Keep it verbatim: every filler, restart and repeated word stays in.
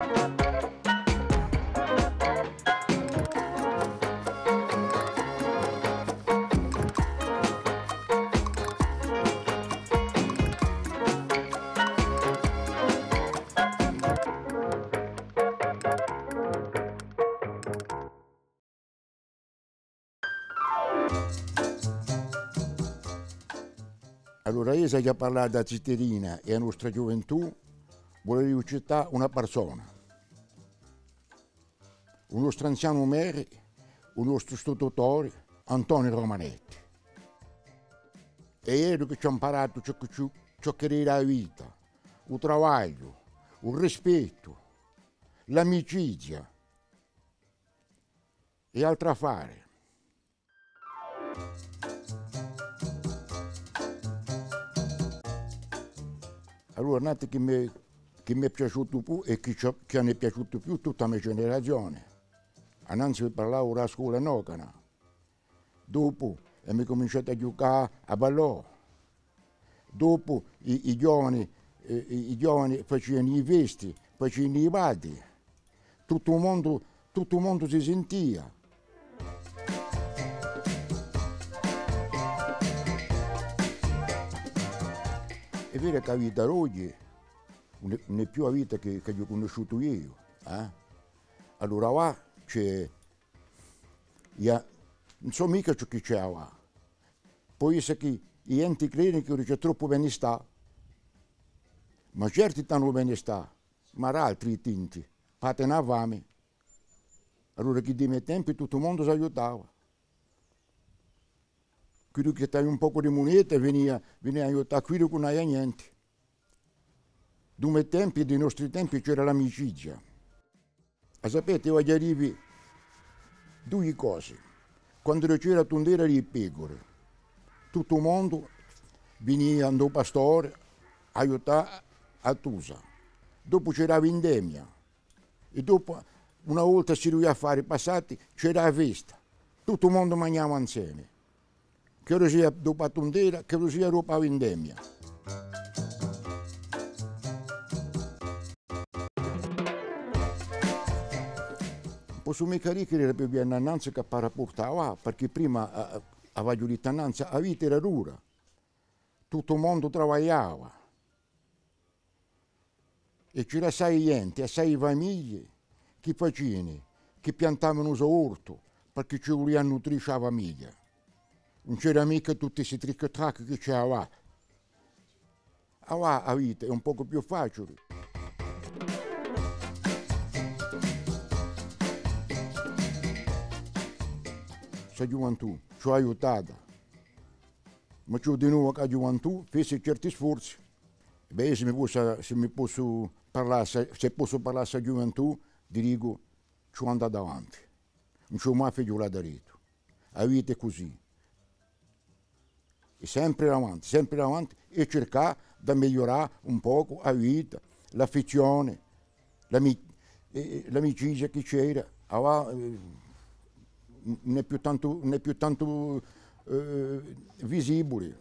Allora, eiu s'aghju à parlà di a zitellina è a nostra ghjuventù, vuleria cità una parsona, u nostru anzianu merre, u nostru statutore, Antoniu Romanetti. Hè ellu chì ci hà amparatu ciò chì ci, ciò ch'ella era a vita, u travagliu, u rispettu, l'amicizia è altri affari. Allora, un altru chì m'hè, chì m'hè piaciutu più è chì ci, chì anu piaciutu più tutta a me generazione. Annanzi vi parlavu di a scola nocana. Dopu emu cuminciatu à ghjucà à ballò. Dopu i, i ghjovani, eh, i, i ghjovani facianu i festi, facianu i balli. Tuttu u mondu, tuttu u mondu si sintia. Hè vera chì a vita d'oghje ùn hè, ùn hè più a vita chì, ch'aghju cunnisciutu eiu, eh? Allora avà ci hè, ùn sò micca ciò chì ci hè avà. Pò essa chì i ghjenti credenu chì ora ci hè troppu benistà. Ma certi t'anu benistà, ma d'altri tinti, patenu a fami. Allora chì di i me tempi tuttu u mondu s'aiutava. Quellu chì t'avia un pocu di muneta vinia, vinia à aiutà quellu chì ùn avia nienti. Di i me tempi, di i nostri tempi, c'era l'amicizia. A sapete, eiu aghju da dì vi dui cosi. Quandu c'era a tundera di pecure, tuttu u mondu vinia ind'u pastore à aiutà a tusa. Dopu c'era a vindemia. È dopu, una volta sti dui affari passati, c'era a festa. Tuttu u mondu manghjava inseme. Ch'ellu sia dopu a tundera, ch'ellu sia dopu a vindemia. Ùn possu micca dì ch'ellu era più bè annanzi chè par rapport à avà, perchè prima, a, a, a v'aghju detta annanzi, a vita era dura. Tuttu u mondu travagliava. È c'era assai ghjenti, assai famiglie, chì faciani, chì piantavani u so ortu, perchè ci vulia à nutrisce a famiglia. Ùn c'era micca tutti sti tric è trac chì ci hè avà. Avà a vita hè un pocu più faciuli. Sta ghjuventù ci hà aiutatu. Ma ci hè di novu chì a ghjuventù fessi certi sforzi. Bè, s'è mi possu, s'è mi possu parlà, s'è, s'è possu parlà à sta ghjuventù, vi dicu, ci hè da andà avanti. Ùn ci hè mai fighjulà daretu. A vita hè cusì. È sempre avanti, sempre avanti, è circà da migliurà un pocu a vita, l'affizzione, l'ami-, eh, l'amicizia chì c'era, avà, eh, ùn hè più tantu, ùn hè più tantu, eh, visibule.